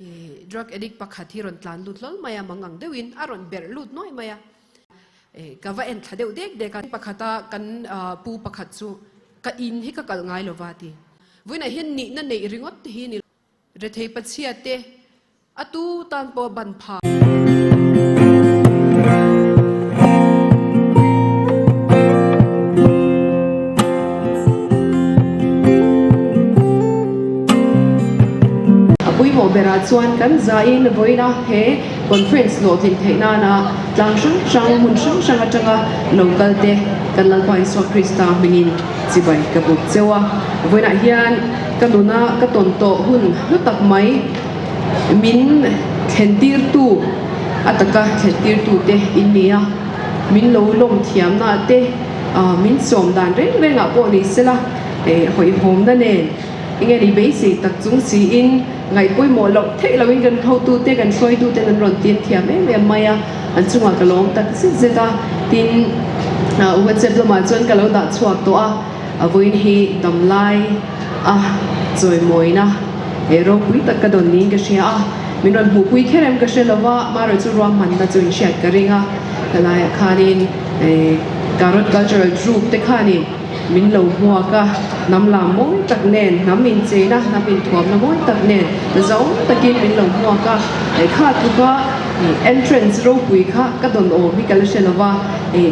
Drug addict pakhat hi rawn tlan lut hlawl mai a, mangang deuhin a rawn berh lut nuai mai a. Ka va en thla deuh dek dek a, pakhata kan pu pakhat chu ka in hi ka kalh ngai lova ti. Vawiinah hian nihna neih ringawt te hi ni. Rethei pachhia te a tu tan pawh ban pha. A pawimawh berah chuan kan zain vawiina he conference hlawhtlin theih nana tlang hrang hrang, hmun hrang hrang atanga lo kal te kan Lalpa Isua Krista hmingin chibai ka buk cheu a. Vawiinah hian ka nuna ka tawn tawh hun hlu tak mai min thlentirtu, a taka thlentirtute in ni a, min lo lawm thiamna te, Min sawm dan reng rengah pawh ni sela, hawihhawmna nen enge ni beisei tak chung siin ngaih pawimawh loh theih loin kan hotute, kan hruaituten an rawn tin thiam em em mai a, an chungah ka lawm tak zet zet a. Tin, WhatsApp lamah chuan ka lo dah chhuak tawh a, a vawiin hi damlai a chawimawina ropui tak ka dawn niin ka hria a, min rawn hmuhpui kher em ka hre lova, marawh chu ruahmanna chu inhriat ka ring a, helaiah khanin. Karot Cultural Troupe te khanin min lo hmuak a, hnam lam mawi tak nen, hnam incheina, hnam inthuamna mawi tak nen zau takin min lo hmuak a. Kha tluka entrance ropui kha ka dawn awm hi ka la hre lova,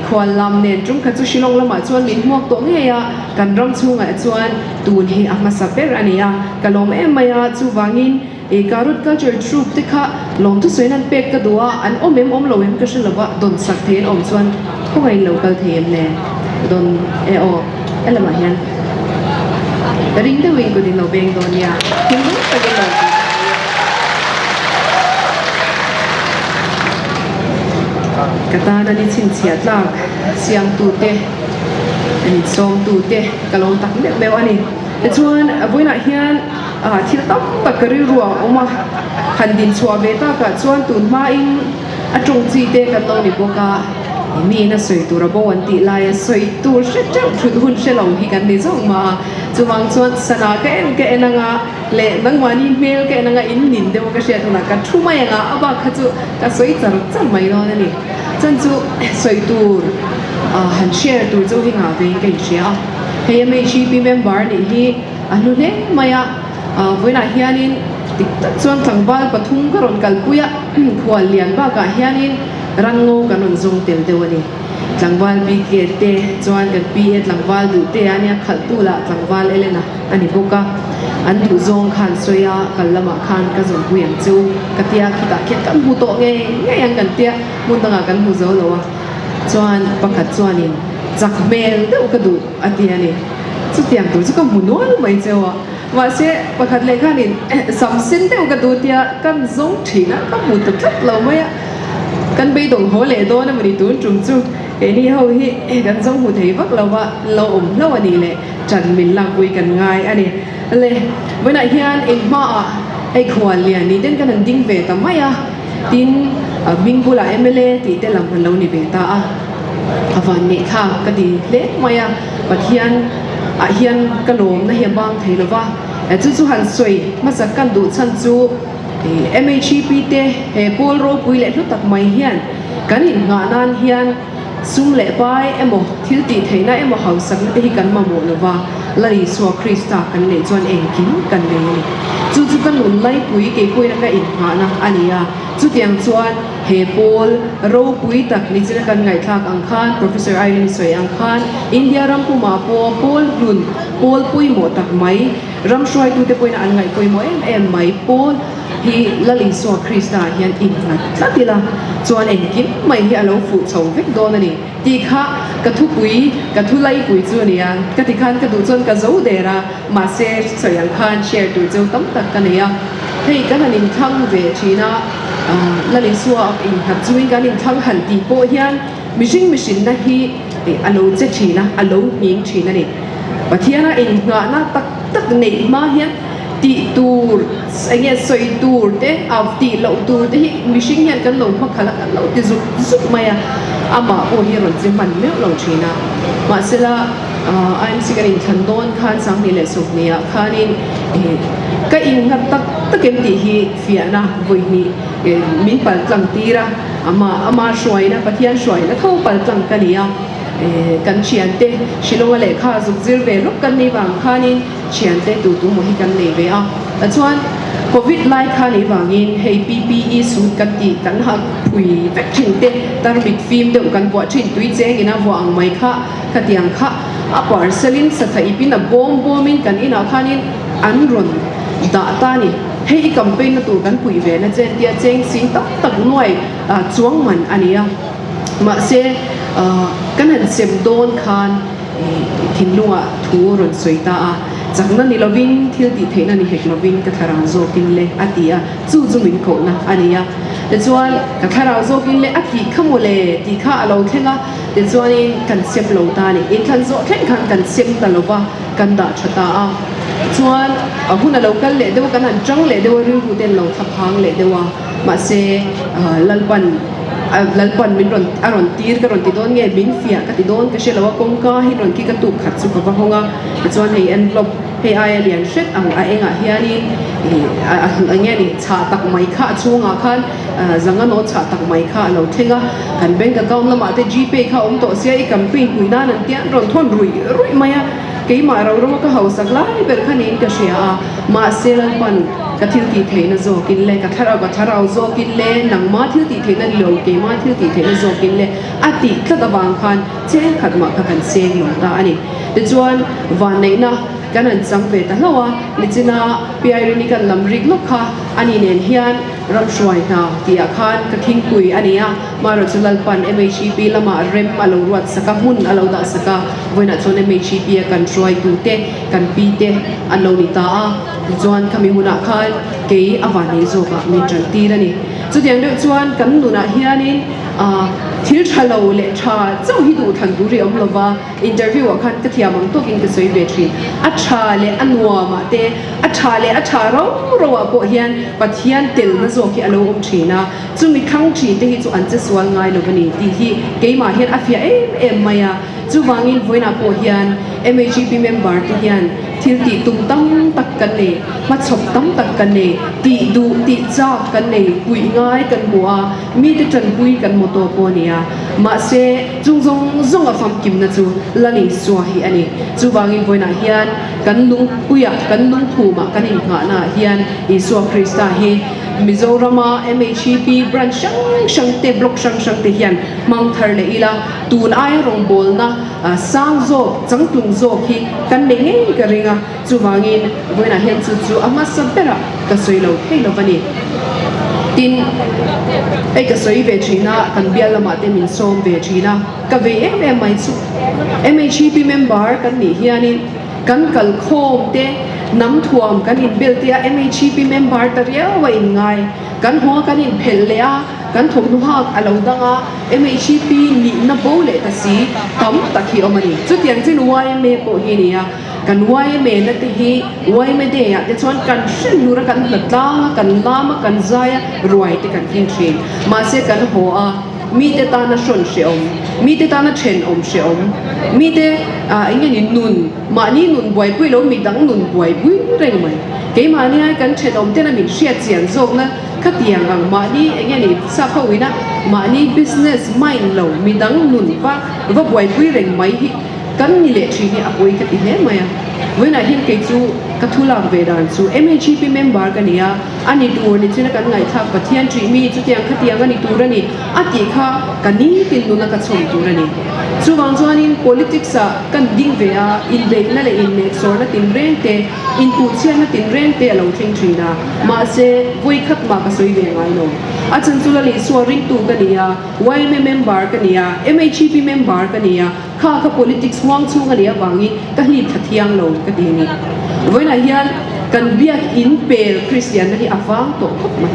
khual lam nen tum kha chu Shillong lamah chuan min hmuak tawh ngei a, kan ram chhungah chuan tun hi a hmasa ber a ni a, ka lawm em mai a, chuvangin. I Karut Culture Troupe te kha lawmthusawiin an pek ka duh a, an awm em awm lo em ka hre lova, dawn sak thei an awm chuan khawngaih in lo kal thei em le? Dawn e aw, he lamah hian ring deuhin kut in lo beng dawn nia, thinlung takin lo ti dawn nia. Ka tana ni chhinchhiah tlak siamtute, min sawmtute ka lawm tak meuh meuh a ni. Tichuan, vawiinah hian thil tam tak ka rilru a awm a, han din chhuah ve takah chuan tun hmain a tawng chi te kan lo ni bawk a, miin a sawi tur a bo an tih laia sawi tur hre teuh thut hun hre lo hi kan ni zawk mah a, chuvang chuan sana ka en ka en anga leh nangmahni hmel ka en anga in nin deuh a ka hriat hunah ka thu mai anga a bak kha chu ka sawi char char mai dawn a ni. Chuan chu sawi tur han share tur chu hi ngah vein ka inhria a, hei MHEP member nih hi A hlu hle mai a, vawiinah hianin dik tak chuan tlangval pathum ka rawn kalpui a, khual lian bakah hianin ranngo kan rawn zawng tel deuh a ni. Tlangval BK te chuan kan PA tlangval duh te a nia, khalhtu lah tlangval Elena a ni bawk a, an duh zawng khan sawi a, kal lamah khan ka zawnpui ang chu ka tia, khitah khian kan hmu tawh ngei ngei ang kan tia, hmun dangah kan hmu zo lo a, chuan pakhat chuanin chak hmel deuh ka duh a ti a ni. Chutiang tur chu ka hmu nual mai cheu a, mahse pakhat leh khanin sam sen deuh ka duh tia kan zawng thin a, ka hmu ta tlat lo mai a, kan beidawng haw leh dawn a mawni tun tum chu keini ho hi kan zawng hmu thei vak lo va, lo awm hlauh a nih leh ṭan min lakpui kan ngai a ni. Le, vawiinah hian engmahah hei khual lian ni ten kan han ding ve ta mai a, tin hming bulah mla tih te lam an lo ni ve ta a, a van neih thlak ka ti hle mai a. Pathian ah hian ka lawmna hi a bang thei lova, chu chu han sawi hmasak kan duh chhan chu MHEP te he pawl ropui leh hlu tak mai hian kan innghah nan hian sum leh pai emaw thil tih theihna emaw hausakna te hi kan mamawh lova, Lal Isua Krista kan neih chuan engkim kan nei a ni. Chu chu ka nun laipui keipawina ka innghahna a ni a, chutiang chuan He pawl ropui tak nichina kan ngaihthlak ang khan, Professor Irene sawi ang khan, India ram pumah pawh pawl hlun, pawl pawimawh tak mai, ram hruaitute pawhin an ngaih pawimawh em em mai, pawl hi Lal Isua Krista ah hian innghat tlat ila chuan engkim mai hi a lo fuh chho vek dawn a ni tih kha ka thupui, ka thu laipui chu a ni a, ka ti khan ka duh chuan ka zo der a, mahse sawi ang khan share tur cheu tam tak ka nei a, hei kan han inthlang ve thin a. Lal Isua innghat chungin kan inthlang han tih pawh hian mihring mihrinna hi a lo che thin a, a lo nghing thin a ni. Pathiana innghahna tak tak neih hma hian tih tur, eng nge sawi tur te, tih loh tur te hi mihring hian kan lo hmakhalh a, kan lo ti zuk zuk mai a, amah pawh hi a rawn che hman meuh lo thin a. Mahsela IMC kan inthlan dawn khan 2020 ah khanin ka innghat tak. tak em tih hi fiahna vawi hnih min paltlang tir a, ama ama hruaina Pathian hruaina tho paltlang ka ni a, kan thiante Shillong-a lehkha zuk zir ve lawk kan nih vang khanin thiante tu tu maw hi kan nei ve a, chuan Covid lai kha nih vangin hei PPE suit kan tih kan ha phui vek thin te, tarmit fim deuh kan vuah thin tui chengin a vuah ang mai kha khatiang kha a parcel in satha ipin a bawm bawmin kan inah khanin an rawn dah ta a ni. Hei i campaign na tur kan puih ve na chen tia cheng sing tam tak nuai chuang man a ni a. Mahse kan han sem dawn khan thinlungah thu rawn sawi ta a, chakna ni lovin thil tih theihna ni hek lovin ka thlarau zawkin le a ti a, chu chu min kohna a ni a. Tichuan ka thlarau zawkin le a tih kha mawle tih kha a lo thleng a, tichuanin kan sem lo ta a ni. Inthlan zawh thleng khan kan sem ta lo va. Kan dah tha ta a, chuan a hun a lo kal leh deuh a, kan han chang leh deuh a, rilru te an lo thla phang leh deuh a, mahse Lalpan Lalpan min rawn a rawn tir ka rawn ti dawn nge min fiah ka ti dawn ka hre lo a, kawngka hi rawn kik a tuk khat chu ka va hawng a, tichuan hei envelope hei aia lian hret ang a engah hianin ih eng nge ni chhah tak mai kha a chhungah khan zanga naw chhah tak mai kha a lo thleng a, kan bank account lamah te gpay kha a awm tawh sia i campaign pui nan an tia an rawn thawn ruih ruih mai a, keimah ro ro ka hausak lai ber kha niin ka hria a, mahse Lalpan ka thil tih theihna zawkin le, ka thlarau ka thlarau zawkin le, nangma thil tih theihna ni lo, keima thil tih theihna zawkin le a tih tlat avang khan cheng khat mah kha kan seng lo ta a ni. Tichuan vanneihna kan han chang ve ta hlauh a, nichina Pi Irene-i kan lam rik lawk kha ani nen hian ram hruai hna tih ah khan ka khingpui a ni a, marawh chu Lalpan MHEP lamah rem a lo ruat sak a, hmun a lo dah sak a, vawiinah chuan MHEP a kan hruaitute, kan pi te an lo ni ta a, tichuan khami hunah khan kei a vannei zawkah min tan tir a ni. Chutiang deuh chuan kan nunah hianin thil tha lo leh tha chauh hi duhthlan tur hi a awm lo va, Interview ah khan ka thiam ang tawkin ka sawi ve thin. A tha leh a nuam ah te, a tha leh a tha ro ro ah pawh hian Pathian telna zawk hi a lo awm thin a, chumi thlang thin te hi chu an che sual ngai lo a ni tih hi keimah hian a fiah em em mai a. Chuvangin vawiinah pawh hian MHEP member te hian thil tih tum tam tak kan nei, hmachhawp tam tak kan nei, tih duh tih chak kan nei, puih ngai kan hmu a, mite tanpui kan motto pawh a ni a. Mahse, chung zawng zawng a famkimna chu Lal Isua hi a ni. Chuvangin vawiinah hian kan lungpuiah, kan lungphumah, kan inngahnaah hian Isua Krista hi Mizorama MHEP branch hrang hrang te, block hrang hrang te hian hmang thar leh ila, tun aia rawngbawlna sang zawk, changtlung zawk hi kan nei ngei ka ring a. Chuvangin vawiinah hian chu chu a hmasa berah ka sawi lo thei lo va ni. Tin, hei ka sawi ve thin a, kan bial lamah te min sawm ve thin a, ka vei em em mai chu. MHEP member kan nih hianin kan kalkhawm te, hnam thuam kan inbel te a MHEP member ta riau a inngai. Kan haw a kan inphelh leh a, kan thawmhnaw hak a lo dang a, MHEP nihna bo leh ta si tam tak hi awm a ni. Chutiang chin yma pawh hi a ni a. Kan yma na te hi yma day ah te chuan kan hre hlur a, kan hla tlang a, kan lam a, kan zai a, ruai te kan thleng thin. Mahse kan haw a, mite tana hrawn hrehawm, mite tana thenawm hrehawm, mite ah eng nge ni nun, mahni nun buaipui lo midang nun buaipui reng mai. Keimahni ai kan thenawm tena min hriat chian zawkna khatiang ang mahni eng nge ni sap ho ina mahni business mind lo midang nun va va buaipui reng mai hi Kan ni leh thin hi a pawi ka ti hle mai a. Vawiinah hian kei chu ka thu lak ve dan chu MHEP member ka ni a, a ni tur ni china kan ngaihthlak Pathian ṭih mi chutiang khatiang a ni tur a ni a tih kha ka nitin nuna ka chhawm tur a ni. Chuvang chuanin politics ah kan ding ve a, inbeihna leh inneksawrna tinreng te, inpuhchhiatna tinreng te a lo thleng thin a, mahse vawikhat mah ka sawi ve ngai lo. A chhan chu Lal Isua ringtu ka ni a, yma member ka ni a, MHEP member ka ni a, Kha kha politics huang chhung a nih avangin ka hlip thla thiang lo ka ti a ni. Vawiinah hian kan biak in pel Kristianna hi a vang tawh khawp mai.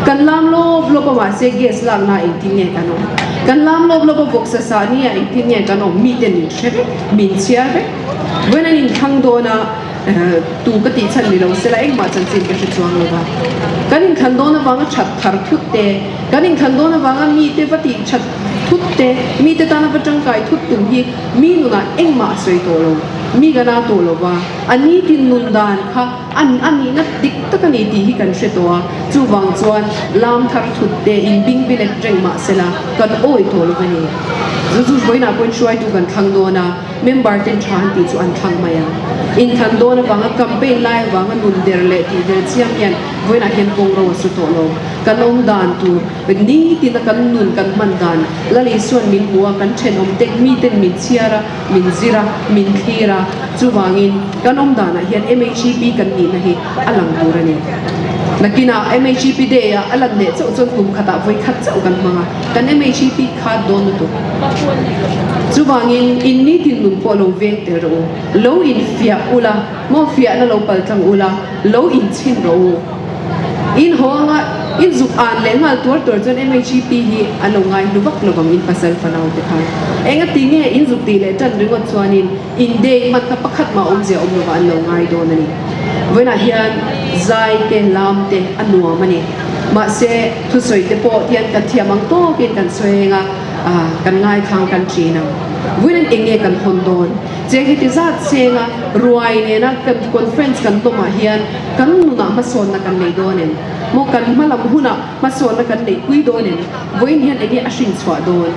Kan lam lawp lawp a mahse gas lakna ah engtin nge kan awm? Kan lam lawp lawp a vawksa sah ni ah engtin nge kan awm? Mite min hre vek, min chhiar vek. Vawiin an inthlang dawn a tu ka tih chhan ni lo sela engmah chanchin ka hre chuang lo va. Kan inthlan dawn avanga that thar thut te, kan inthlan dawn avanga mite va tih that Thut te, mite tana va tangkai thut tum hi mi nunah engmah a sawi tawh lo. Mi kan a tawh lo va, a nitin nun dan kha a a nihna dik tak a ni tih hi kan hre tawh a, chuvang chuan lam thar thut te inbing bilet reng mah sela kan awi tawh lo a ni. Zu chu vawiinah pawhin hruaitu kan thlang dawn a, member ten tha an tih chu an thlang mai a. Inthlan dawn avanga campaign lai avanga nun der leh tih der chiam hian vawiinah hian kawng ro a su tawh lo. Kan awm dan tur nitina kan nun kan hman dan Lal Isua'n min hmu a, kan thenawm te miten min chhiar a, min zir a, min thlir a, chuvangin kan awm danah hian MHEP kan nihna hi a lang tur a ni. Nakinah MHEP Day ah a lan leh chauh chuan kum khatah vawi khat chauh kan hmang a, kan MHEP kha dawn lutuk. Chuvangin in nitin nun pawh lo veng tel rawh u, lo infiah ula, maw fiahna lo paltlang ula, lo inchhin rawh u. In haw anga in zuk an leh nghal tuar tuar chuan MHEP hi an lo ngai hnu vak lovang in pasal fanau te khan. Enga ti nge in zuk tih leh tan ringawt chuanin in day hman kha pakhat mah awmzia awm lovah an lo ngai dawn a ni. Vawiinah hian zai te lam te a nuam a ni. Mahse thusawi te pawh hian kan thiam ang tawkin kan sawi eng a, kan ngaithlang kan ṭin ang. Vawiin eng nge kan hawn dawn? Cheng heti zat chenga ruai nena kan conference kan lawmah hian kan nunah hmasawnna kan nei dawn em? Maw kan hma lam hunah hmasawnna kan neihpui dawn em? Vawiin hian enge a hrinchhuah dawn?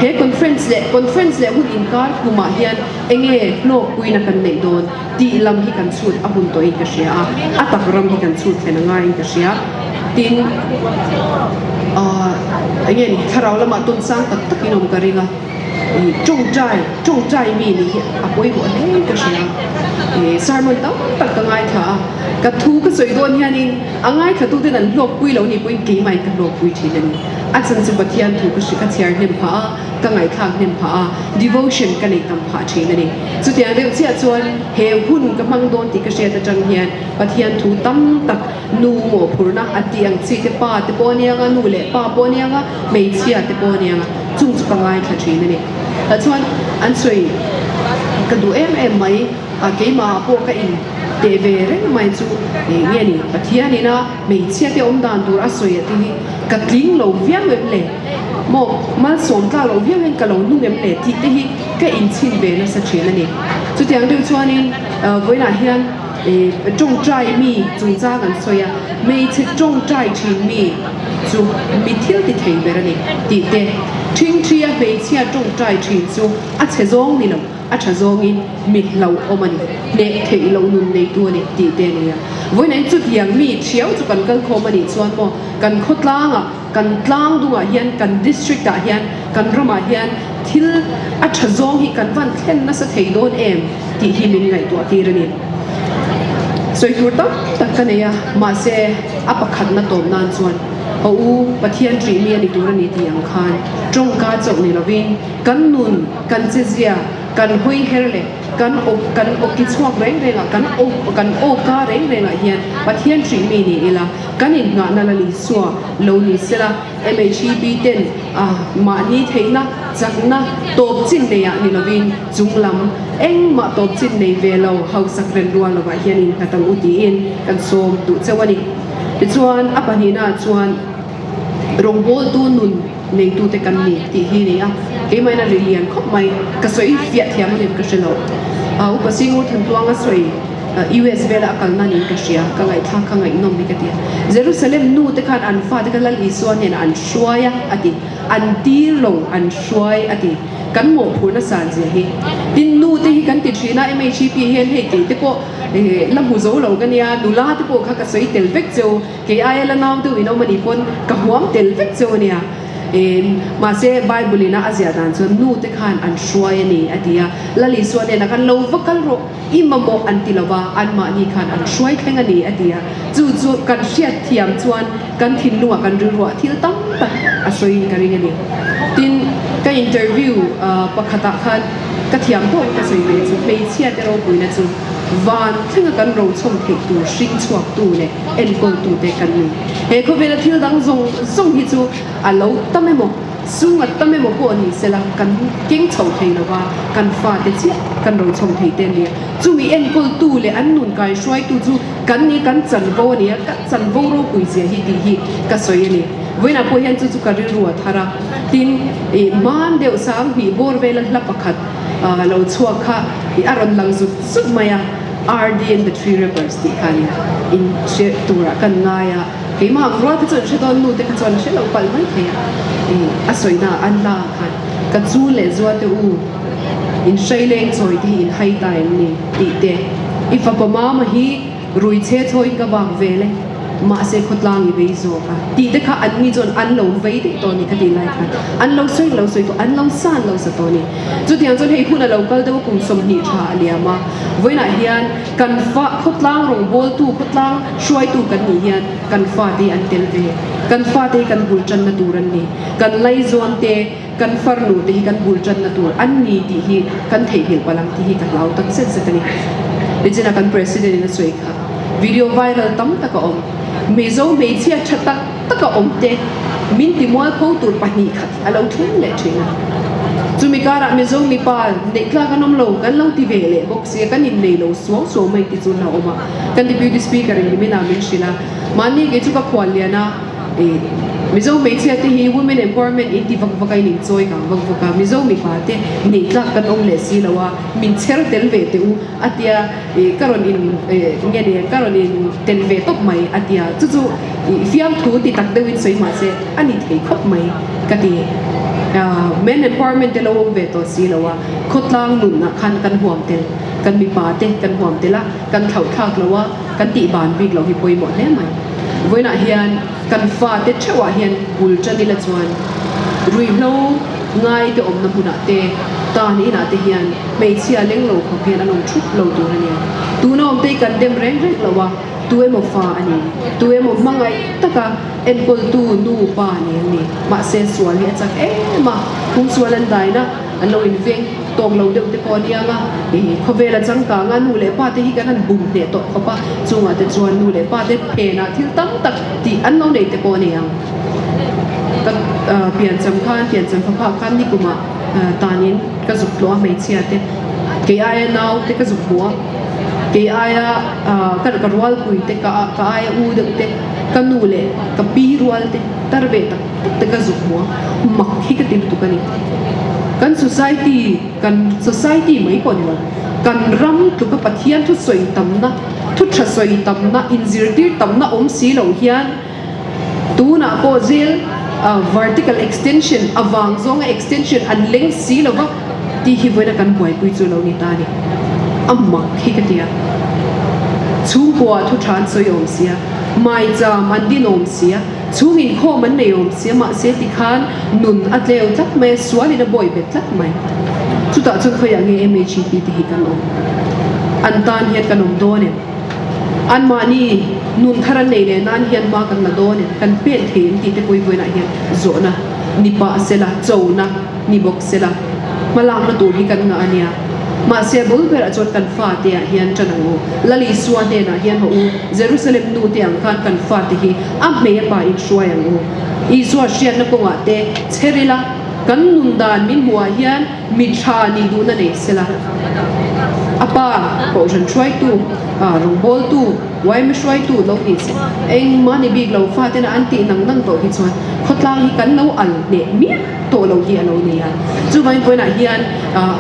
He conference leh conference leh hun inkar kumah hian enge hlawkpuina kan neih dawn tih lam hi kan chhut a hun tawhin ka hria a, a tak ram hi kan chhut thlen a ngaiin ka hria. Tin, enge ni thlarau lamah tawnsang tak takin awm ka ring a. Tawngtai, tawngtai mi nih hi a pawimawh hle ka hria. Sermon tam tak ka ngaithla a, ka thu ka sawi dawn hianin a ngaithlatuten an hlawkpui lo nih pawhin keimahin ka hlawkpui thin a ni. A chan chu Pathian thu ka hri ka chhiar hnem phah a, ka ngaihthlak hnem phah a, devotion ka neih tam phah thin a ni. Chutiang deuh chiah chuan he hun ka hmang dawn tih ka hriat atang hian Pathian thu tam tak nu mawhphurhna a tih ang chi te pa te pawh a nia nga, nu leh pa pawh a nia nga, hmeichhia te pawh a nia nga, chung chu ka ngaithla thin a ni. Tah chuan an sawi ka duh em em mai a, keimah ah pawh ka in teh ve reng mai chu eng nge ni Pathian ina hmeichhia te awm dan tur a sawi a te hi ka tling lo viau em le maw malsawm tlak loh viau hian ka lo nung em le tih te hi ka inchhin ve nasa thin a ni. Chutiang deuh chuanin vawiinah hian. Tawngtai mi chungchang an sawi a, hmeichhe tawngtai thin mi chu mi thil ti thei ber a ni tih te, ṭhingṭhia hmeichhia tawngtai thin chu a chhe zawng ni lo, a ṭha zawngin mi hlauhawm a ni, hneh theih loh nun neitu a ni tih te a ni a. Vawiin chutiang mi ṭhiau chu kan kal khawm a nih chuan maw kan khawtlangah, Kan tlang dungah hian, kan district ah hian, kan ramah hian thil a tha zawng hi kan van thlen nasa thei dawn em tih hi min ngaihtuah tir a ni. Sawi tur tam tak ka nei a, mahse a pakhatna tawp nan chuan haw u Pathian ṭih mi a ni tur a ni tih ang khan tawngka chauh ni lovin kan nun, kan chezia, kan hawi her leh kan awk kan awki chhuak reng rengah, kan awk kan awka reng rengah hian Pathian ṭih mi ni ila, Kan innghahna la Isua lo ni sela, MHEP ten a mahni theihna, chakna, tawp chin neiah ni lovin chung lam engmah tawp chin nei ve lo hausak ren rual lovah hian innghat ang u tiin kan sawm duh chauh a ni. Tichuan a pahnihnaah chuan rawngbawltu nun neitute kan ni tih hi a ni a, keimahin a ri lian khawp mai, ka sawi fiah thiam angem ka hre lo. Upa Singur Thantluanga sawi. US vela a kalna niin ka hria, ka ngaihthlak kha ngaihnawm hi ka ti a. Jerusalem nu te khan an fate kha Lal Isua hnenah an hruai a, a ti. An tir lo, an hruai a ti. Kan mawhphurhna san zia hi. Tin, nu te hi kan ti thin a, MHEP hian hei kei te pawh la hmu zo lo ka nia, nula te pawh kha ka sawi tel vek cheu, kei aia la nau deuh in awm a nih pawn ka huam tel vek cheu a nia. Mahse, Bible in a a ziah dan chuan nu te khan an hruai a ni, a ti a. Lal Isua hnenah khan lo va kal rawh. I mamawh an ti lova, anmahni khan an hruai thleng a ni, a ti a. Chu chu kan hriat thiam chuan kan thinlungah kan rilruah thil tam tak a sawiin ka ring a ni. Tin, ka interview pakhatah khan ka thiam tawk ka sawi ve chu hmeichhia te ropuina chu van thlenga kan rochawm theih tur hring chhuaktu leh enkawltute kan ni. He khawvela thil dang zawng zawng hi chu a lo tam emaw? Sung a tam emaw pawh ni sela kan keng chho thei lo va, kan fate chiah kan ro chhawm thei te a nia. Chumi enkawltu leh an nun kaihruaitu chu kan ni, kan chanvo a nia, kan chanvo ropui zia hi tih hi ka sawi a ni. Vawiinah pawh hian chu chu ka rilru a thar a, tin ih hman deuh 2000 bawr vela hla pakhat lo chhuak kha ih a rawn lang zut zut mai a, RD and the Tree Rappers tih kha a nia, in hre turah kan ngai a, keimah ang rual te chuan hre dawn nu te kha chuan a hre lo palh mai thei a, ih a sawina an la khan ka chu leh zua te u in hraileng chawi te hi in hai ta em ni tih te, i fapa mama hi Rui chhe chhawiin ka vak vel e, mahse khawtlang i vei zawk a tih te kha an ni chuan an lo vei daih tawh a ni ka tih lai khan an lo sawi lo sawi tawh, an lo san lo sa tawh a ni. Chutiang chuan hei hun a lo kal deuh a kum 20 tha a liam a, vawiinah hian kan fa khawtlang rawngbawltu, khawtlang hruaitu kan nih hian kan fate hi an tel ve, kan fate hi kan bul tanna tur an ni, kan laizawn te, kan farnu te hi kan bul tanna tur an ni tih hi kan theihnghilh palh ang tih hi ka hlau tak zet zet a ni. Nichina kan President in a sawi kha video viral tam tak a awm. Mizo hmeichhia tha tak tak a awm te min ti mualpho tur 2 khat a lo thleng leh thin a. Chumi karah Mizo mipa neih tlak an awm lo kan lo ti ve leh bawk sia kan innei lo suau suau mai ti chu hlauhawm a. Kan Deputy Speaker in nimin ah min hrilh a, mahni kei chu ka khual lian a, Mizo hmeichhia te hi women empowerment in ti vak vak a in inchawi kang vak vak a, Mizo mipa te neih tlak kan awm leh si lo a, min chher tel ve teh u a tia ka rawn in nge ni ka rawn in tel ve tawp mai a tia chu chu fiamthu ti tak deuh in sawi mahse a ni thei khawp mai ka ti. Men empowerment te lo awm ve tawh si lo a, khawtlang nun ah khan kan huam tel, kan mipa te kan huam tel a, kan thlauh thlak lo a, kan tih ban bik loh hi pawimawh hle mai. Vawiinah hian kan fate theuhah hian bul tan ila chuan ruihhlo ngai te awmna hmunah te, tan inah te hian hmeichhia leng lo khawp hian an awm thup lo tur a nia. Tuna awm te hi kan dem reng reng lo a, tu emaw fa a ni, tu emaw hmangaih taka enkawltu nu pa ni an ni. Mahse sual hi a chak em a, phungsual an daina an lo inveng. Tawk lo deuh te pawh a nia nga, ih khawvel a changkang a, nu leh pa te hi kan han bum hneh tawh khawp a, chungah te chuan nu leh pa te phenah thil tam tak tih an lo nei te pawh a ni ang. Ka piancham khan, piancham fapha khan nikumah tanin ka zuk tlawh a hmeichhia te, kei aia nau te ka zuk hmu a, kei aia ka ka rualpui te, ka ka aia u deuh te, ka nu leh ka pi rual te tar ve tak. Tak te ka zuk hmu a, mak hi ka ti lutuk a ni. Kan society, kan society mai pawh ni lo, kan ram tluka Pathian thu sawi tamna, thu tha sawi tamna, inzirtir tamna awm si lo hian tunah pawh zel vertical extension avang zawnga extension an leng si lo va tih hi vawiina kan buaipui chu lo ni ta a ni. A mak hi ka ti a, chhungkua thu tha an sawi awm si a, maicham an din awm si a, Chhung inkhawm an nei awm sia mahse tikhan nun a tleu tlat mai a, sualin a bawi bet tlat mai. Chutah chuan khawiah nge MHEP te hi kan awm? An tan hian kan awm dawn em? Anmahni nun thar an nei leh nan hian hma kan la dawn em? Kan pen thei em tih te pawh hi vawiinah hian zawhna ni pah sela, chona ni bawk sela, hmalakna tur hi kan ngah a nia. Mahse a bul berah chuan kan fate ah hian ṭan ang u. Lal Isua hnenah hian haw u, Jerusalem nu te ang khan kan fate hi a hmei a pa in hruai ang u. Isua hriatna kawngah te chher ila, kan nun dan min hmuhah hian mi tha nih duhna nei sela. A pa, Kohhran hruaitu, rawngbawltu, yma hruaitu lo ni se, engmah ni bik lo fatena an tih nang nang tawh hi chuan khawtlang hi kan lo al hneh miah tawh lo hi a lo ni a. Chuvangin vawiinah hian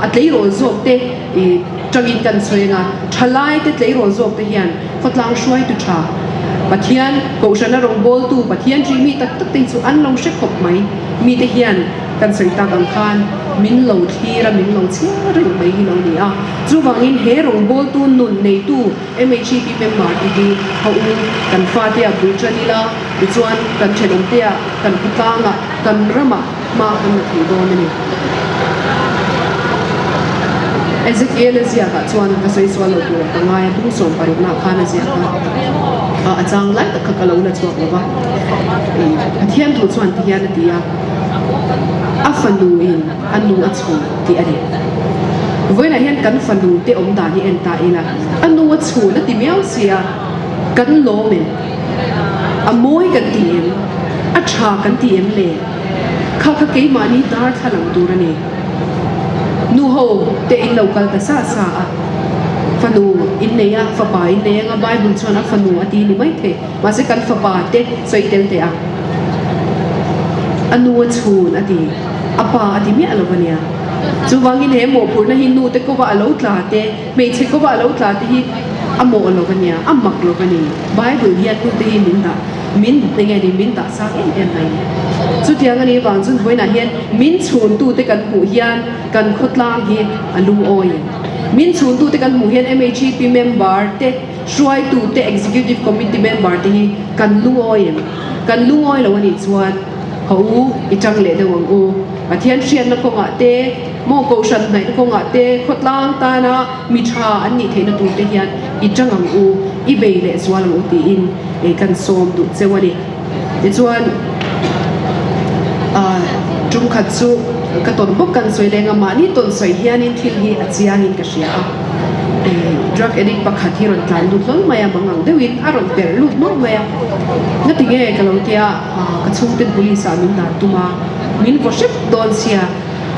a tleirawl zawk te tangin kan sawi anga, thalai te tleirawl zawk te hian khawtlang hruaitu tha, Pathian Kohhrana rawngbawltu, Pathian ṭih mi tak tak te hi chu an lo hre khawp mai. Mite hian kan sawi tak ang khan min lo thlir a, min lo chhiar reng mai hi lo ni a. Chuvangin he rawngbawltu nun neitu MHEP member te hi a u kan fate ah bul ṭan ila, tichuan kan ṭhenawmte ah, kan khawtlang ah, kan ram ah hma kan la thei dawn a ni. Ezekiel a ziak ah chuan ka sawi sual lo tur ah ka ngai a, bung 16 nah khan a ziak a, a chang lai tak kha ka lo la chhuak lo va. Pathian thu chuan ti hian a ti a, A fanu in a nu a chhun tih a ni. Vawiinah hian kan fanu te awm dan hi en ta ila, a nu a chhun a ti miau sia, kan lawm em? A mawi kan ti em? A tha kan ti em le? Kha kha keimahni darthlalang tur a ni. Nu ho te in lo kal ta sa sa a, fanu in nei a, fapa in nei anga Bible chuan a fanu a ti ni mai thei, mahse kan fapa te sawi tel teh a. A nu a chhun a ti, a pa a ti miah lo a nia. Chuvangin he mawhphurhna hi nu te kawva a lo tla te, hmeichhe kawva a lo tla te hi a mawh lo a nia, a mak lo a ni. Bible hian nu te hi min dah, min enge ni min dah sang em em mai. Chutiang a nih vang chuan vawiinah hian min chhuntu te kan hmuh hian kan khawtlang hi a lungawi em? Min chhuntu te kan hmuh hian MHEP member te, hruaitu te, Executive Committee member te hi kan lungawi em? Kan lungawi lo a nih chuan haw u, i tang leh deuh ang u. Pathian hriatna kawngah te, maw kohhran hnaihna kawngah te, khawtlang tana mi tha an nih theihna tur te hian i tang ang u, i bei leh zual ang u tiin kan sawm duh cheu a ni. Tichuan, tum khat chu ka tawn bawk kan sawi leng a, mahni tawn sawi hianin thil hi a chiangin ka hria a. Drug addict pakhat hi rawn tlan lut hlawl mai a, mangang deuhin a rawn perh lut mawlh mai a. Ngati nge ka lo tia, ka chhungten police ah min dan tum a, min vaw hrep dawn sia,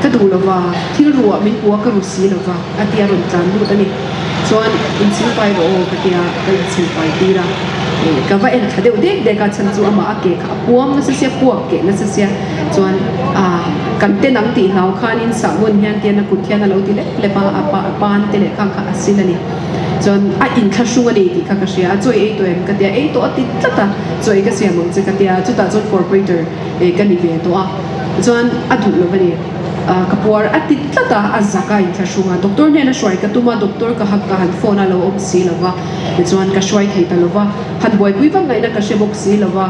ka duh lova, thil ruah min hmu a ka ru si lova a tia rawn tlan lut a ni. Chuan inchhilpai rawh aw ka tia, ka inchhilpai tir a. Ka va en thla deuh dek dek a, chhan chu amah a ke kha a puam nasa sia, puak keh nasa sia. Chuan ah kan ten ang tih hlau khanin sahbawn hian tian a kut hian a lo ti lep lep a, a pa a pan te leh khang kha a sil a ni. Chuan a inthlahrung a ni tih kha ka hria a, chaw i ei tawh em ka tia, ei tawh a ti tlat a, chaw ei ka siam ang che ka tia, chutah chuan corporator ka ni ve tawh a, chuan a duh lo a ni. Ah ka puar a ti tlat a, a zak a inthlahrung a, doctor hnena hruai ka tum a, doctor ka hak ka han phone a lo awm si lo va, tichuan ka hruai thei ta lo va, han buaipui vak ngaihna ka hre bawk si lo va.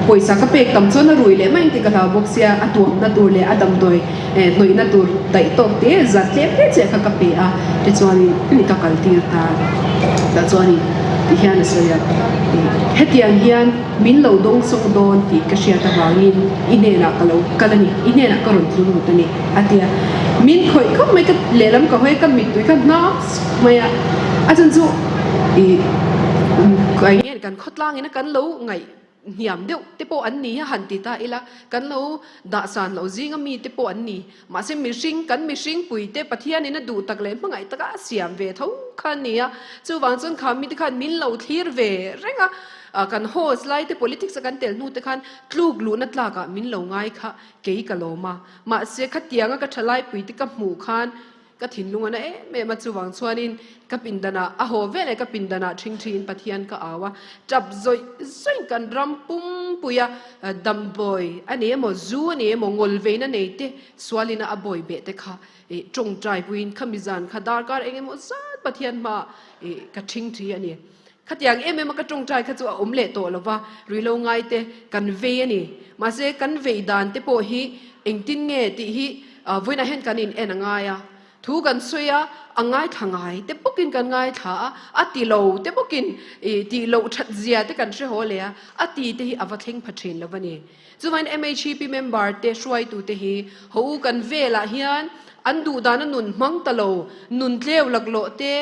Pawisa ka pek tam chuan a rui leh mai tih ka hlau bawk sia, a tuamna tur leh a damdawi hnawihna tur daih tawk te zat tlem hle chiah kha ka pe a, tichuanin ka kal tir ta. Tah chuanin tihian a sawi a, hetiang hian min lo dawngsawng dawn tih ka hriat avangin i hnenah ka lo kal a ni, i hnenah ka rawn tlu lut a ni a ti a. Min khawih khawp mai, ka lehlam ka hawi a, ka mittui kha hnap suk mai a, a chhan chu ih kan Khawtlangin a kan lo ngaih hniam deuh te pawh an ni a han ti ta ila, kan lo dahsan loh zinga mi te pawh an ni. Mahse mihring, kan mihring pui te Pathianin a duh tak leh hmangaih taka a siam ve tho kha an ni a. Chuvang chuan kha mite khan min lo thlir ve reng a, kan host lai te politics a kan tel hnu te khan tluk luhna tlakah min lo ngai kha kei ka lawm a. Mahse khatianga ka thalaipui te ka hmuh khan Ka thinlung a na em em a, chuvang chuanin ka pindanah a haw veleh ka pindanah ṭhingṭhiin Pathian ka au a, ṭap zawih zawih kan ram pumpuia damdawi a ni emaw, zu a ni emaw, ngawlveina nei te, sualina a bawi beh te kha ṭawngṭai puiin khami zan kha darkar eng emaw zat Pathian hmaah ka ṭhingṭhi a ni. Khatiang em em a ka ṭawngṭai kha chu a awm leh tawh lo va, ruihhlo ngai te kan vei a ni. Mahse kan vei dan te pawh hi engtin nge tih hi Vawiinah hian kan in en a ngai a, thu kan sawi a, a ngaithla ngai te bawkin kan ngaithla a, a ti lo te bawkin ih tih loh that zia te kan hre haw leh a, a ti te hi a va thleng pha thin lo a ni. Chuvain MHEP member te hruaitu te hi haw u kan velah hian an duh dana nun hmang ta lo, nun tleu laklawh te,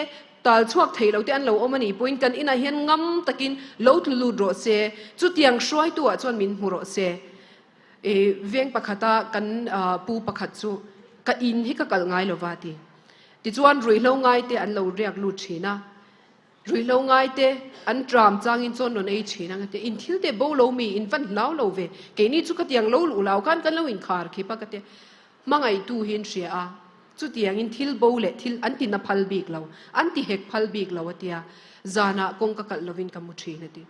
tal chhuak thei lo te an lo awm a nih pawhin kan inah hian ngam takin lo tlu lut rawh se, chutiang hruaitu ah chuan min hmu rawh se. I veng pakhata kan pu pakhat chu ka in hi ka kalh ngai lova ti. Tichuan ruihhlo ngaite an lo riak lut thin a, ruihhlo ngaite an tram changin chuan rawn ei thin ang a ti. In thil te bo lo mi, in van hlau lo ve, keini chu khatiang lo luh lau khan kan lo inkhar khip a ka ti. Hmangaihtu hi an hria a, chutiangin thil bo leh thil an ti na phal bik lo, an ti hek phal bik lo a tia, zanah kawng ka kalh lovin ka mu thin a ti.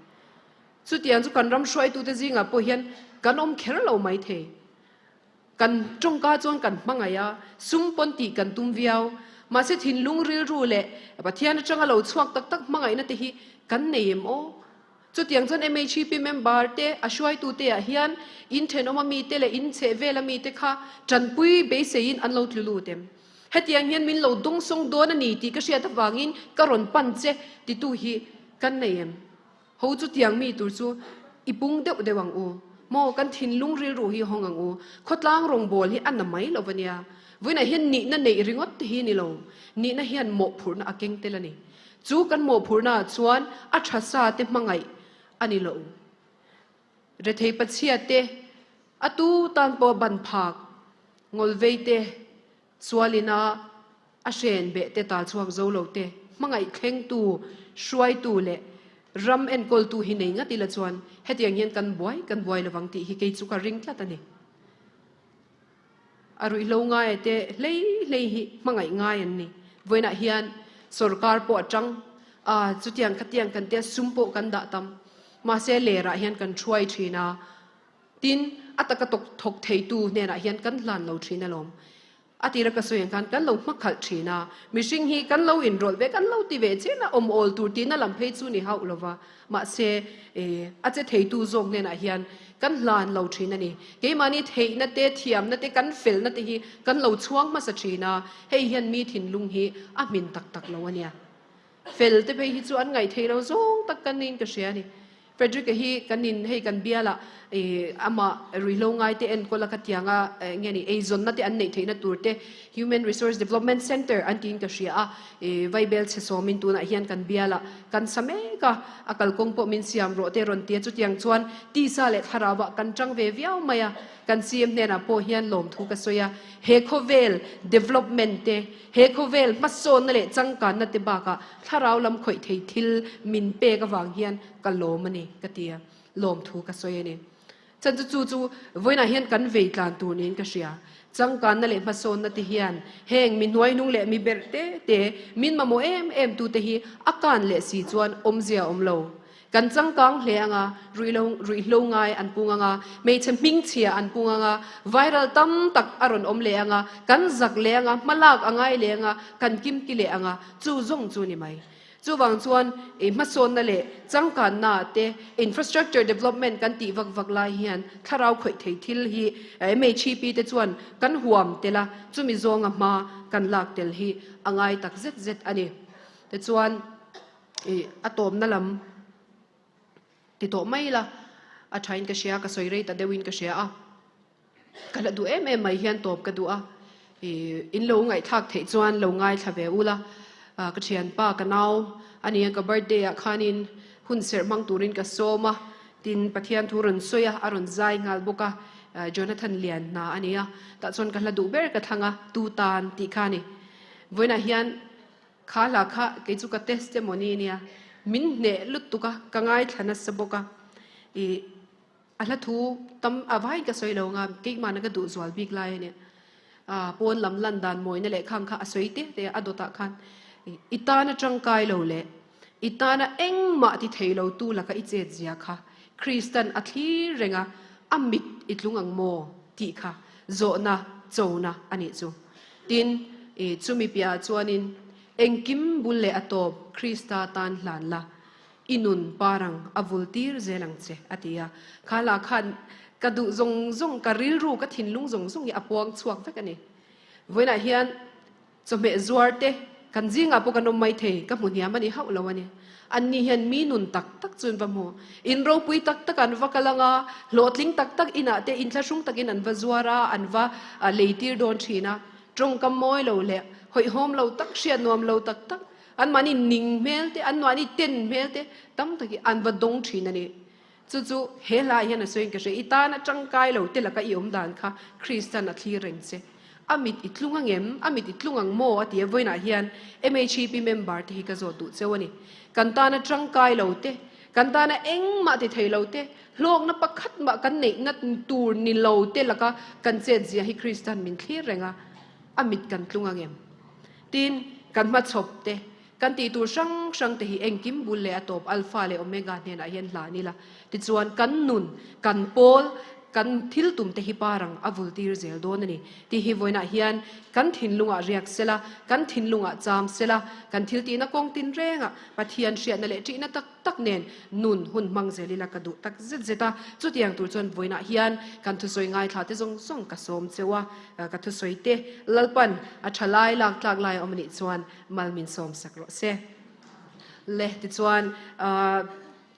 Chutiang chu kan ram hruaitute zingah pawh hian kan awm kher lo mai thei. Kan tawngka chuan kan hmangaih a, sum pawn tih kan tum viau. Mahse thinlung rilru leh Pathian atanga lo chhuak tak tak hmangaihna te hi kan nei em aw? Chutiang chuan MHEP member te, a hruaitute ah hian in thenawm ami te leh in chhehvel ami te kha tanpui beiseiin an lo tlu lut em? Hetiang hian min lo dawngsawng dawn a ni tih ka hriat avangin ka rawn pan che titu hi kan nei em? Ho chu tiang mi tur chu i pung deuh deuh ang u. Maw kan thinlung rilru hi hawng ang u. Khawtlang rawngbâwl hi a na mai lo va nia. Vawiinah hian nihna neih ringawt te hi ni lo. Nihna hian mawhphurhna a keng tel a ni. Chu kan mawhphurhnaah chuan a tha sa te hmangaih a ni lo. Rethei pachhia te, a tu tan pawh ban phak, ngawlvei te, Sualina a hren beh te tal chhuak zo lo te, hmangaih thlengtu, hruaitu leh. Ram enkawltu hi nei ngat ila chuan hetiang hian kan buai kan buai lovang tih hi kei chu ka ring tlat a ni. A ruihhlo ngaia te hlei hlei hi hmangaih ngai an ni. Vawiinah hian sorkar pawh a tang a, chutiang khatiang kan tia sum pawh kan dah tam. Mahse lerah hian kan thuai thin a, tin a taka tawk thawk theitu hnenah hian kan hlan lo thin alawm. A tira ka sawi ang khan kan lo hmakhalh thin a, mihring hi kan lo inrawlh ve, kan lo ti ve chian a, awm awl tur tihna lam phei chu ni hauh lo va, mahse a che theitu zawk hnenah hian kan hlan lo thin a ni. Keimahni theihna te, thiamna te, kan felna te hi kan lo chhuang hmasa thin a, hei hian mi thinlung hi a hmin tak tak lo a nia. Fel te phei hi chu an ngaih theih lo zawng tak kan niin ka hria a ni. Frederick-a hi kan in hei kan bialah ih amah ruihhlo ngai te enkawl a ka tiang a nge ni eizawnna te an neih theihna tur te Human Resource Development Centre an tiin ka hria a ih Vaibel chhe sawmin tunah hian kan bialah kan sa mek a, a kalkawng pawh min siam rawh te rawn ti a chutiang chuan tisa leh thlarauah kan tang ve viau mai a kan CM hnenah pawh hian lawmthu ka sawi a he khawvel development te He khawvel hmasawnna leh changkanna te bakah thlarau lam khawih thei thil min pek avang hian ka lawm a ni ka ti a, lawmthu ka sawi a ni. Chan chu chu chu vawiinah hian kan vei tlan tur niin ka hria. Changkanna leh hmasawnna te hian heng mi hnuaihnung leh mi berh te te min mamawh em em tute hi a kan leh si chuan awmzia a awm lo. Kan changkang hle ang a, ruihlo ruihhlo ngai an pung ang a, hmeichhe hmingchhia an pung ang a, viral tam tak a rawn awm leh ang a, kan zak leh ang a, hmalak a ngai leh ang a, kan kimki leh ang a, chu zawng chu ni mai. Chuvang chuan i hmasawnna leh changkanna te, infrastructure development kan tih vak vak lai hian thlarau khawih thei thil hi MHEP te chuan kan huam tel a, chumi zawnga hma kan lak tel hi a ngai tak zet zet a ni. Tichuan. Ih, a tawpna lam ti tawh mai la, a thain ka hria, ka sawi rei ta deuhin ka hria a. Ka la duh em em mai hian tawp ka duh a, ih, in lo ngaihthlak theih chuan lo ngaithla ve ula. Ka thianpa, ka nau a nia, ka birthday ah khanin hun serh hmang turin ka sawm a, tin Pathian thu rawn sawi a, a rawn zai nghal bawk a, Jonathan Lian hna a nia, tah chuan ka hla duh ber ka thlang a, Tu tan tih kha a ni. Vawiinah hian Kha hla kha kei chu ka testimony nia, min hneh lutuk a, ka ngaithla nasa bawk a, ih a hla thu tam a vaiin ka sawi lo ang a, keimahna ka duh zual bik lai a nia, ah pawn lam lan dan mawina leh khang kha a sawi te te a, a dawtah khan ih i tana tangkai lo leh i tana engmah ti thei lo tu laka i chet zia kha Kristan a thlir reng a, a mit i tlung ang maw tih kha zawhna chona a nih chu. Tin, i chumi piahah chuanin engkim bul leh a tawp Krista tan hlan la, i nun parang a vul tir zel ang che, a ti a. Kha lah khan ka duh zawng zawng, ka rilru, ka thinlung zawng zawng hi a puang chhuak vek a ni. Vawiinah hian chawhmeh zuar te kan zingah pawh kan awm mai thei, ka hmu hniam a ni hauh lo a ni. Anni hian mi nun tak tak chu an va hmu. In ropui tak tak an va kal ang a, hlawhtling tak tak inah te inthlahrung takin an va zuar a, an va leitir dawn thin a. Tawngkam mawi lo leh hawihhawm lo tak, hriat nuam lo tak tak, anmahni ning hmel te, anmahni ten hmel te tam takin an va dawng thin a ni. Chu chu he hlaiah hian a sawiin ka hria, I tana tangkai lo te laka i awm dan kha Kristan a thlir reng che. A mit i tlung ang em? A mit i tlung ang maw? A ti a, vawiinah hian MHEP member te hi ka zawt duh cheu a ni. Kan tana tangkai lo te, kan tana engmah ti thei lo te, hlawkna pakhat mah kan neihna tur ni lo te laka kan chet zia hi Kristan min thlir reng a, a mit kan tlung ang em? Tin, kan hmachhawp te, Kan tih tur hrang hrang te hi engkim bul leh a tawp Alpha leh Omega hnenah hian hlan ila, tichuan kan nun, kan pawl, kan thil tum te hi parang a vul tir zel dawn a ni. Tih hi vawiinah hian kan thinlungah riak sela, kan thinlungah cham sela, kan thil tihna kawng tin rengah Pathian hriatna leh ṭihna tak tak nen nun hun hmang zel ila ka duh tak zet zet a. Chutiang tur chuan vawiinah hian kan thusawi ngaithla te zawng zawng ka sawm cheu a, ka thusawi te Lalpan a ṭha lai lak tlak lai a awm a nih chuan Mal min sawm sak rawh se. Le tichuan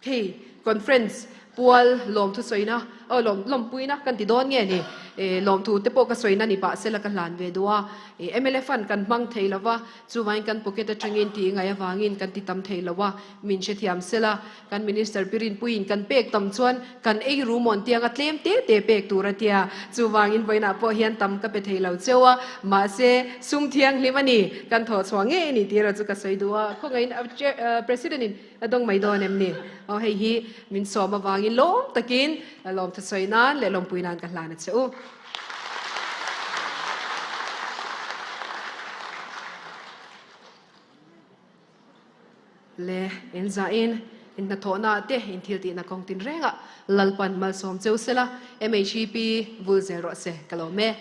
hei conference pual lawm thusawina aw lawm lawmpuina kan ti dawn nge ni. Lawmthu te pawh ka sawina ni pah sela ka hlan ve duh a. Mla fund kan hmang thei lo va, chuvangin kan pocket atangin tih ngai avangin kan ti tam thei lo a, min hrethiam sela. Kan Minister pi Rinpuiin kan pek tam chuan kan ei ru mawn tianga tlem te te pek tur a tia. Chuvangin vawiinah pawh hian tam ka pe thei lo cheu a, mahse sum thianghlim a ni, kan thawh chhuah ngei a ni tih erawh chu ka sawi duh a. Khawngaihin President in a dawng mai dawn em ni? Aw hei hi min sawm avangin lawm takin lawmthu sawi nan leh lawmpui nan ka hlan a che u. Le in zahin in hnathawhna te in thil tihna kawng tin rengah Lalpan malsawm cheu sela, MHEP vul zel rawh se ka lawm e.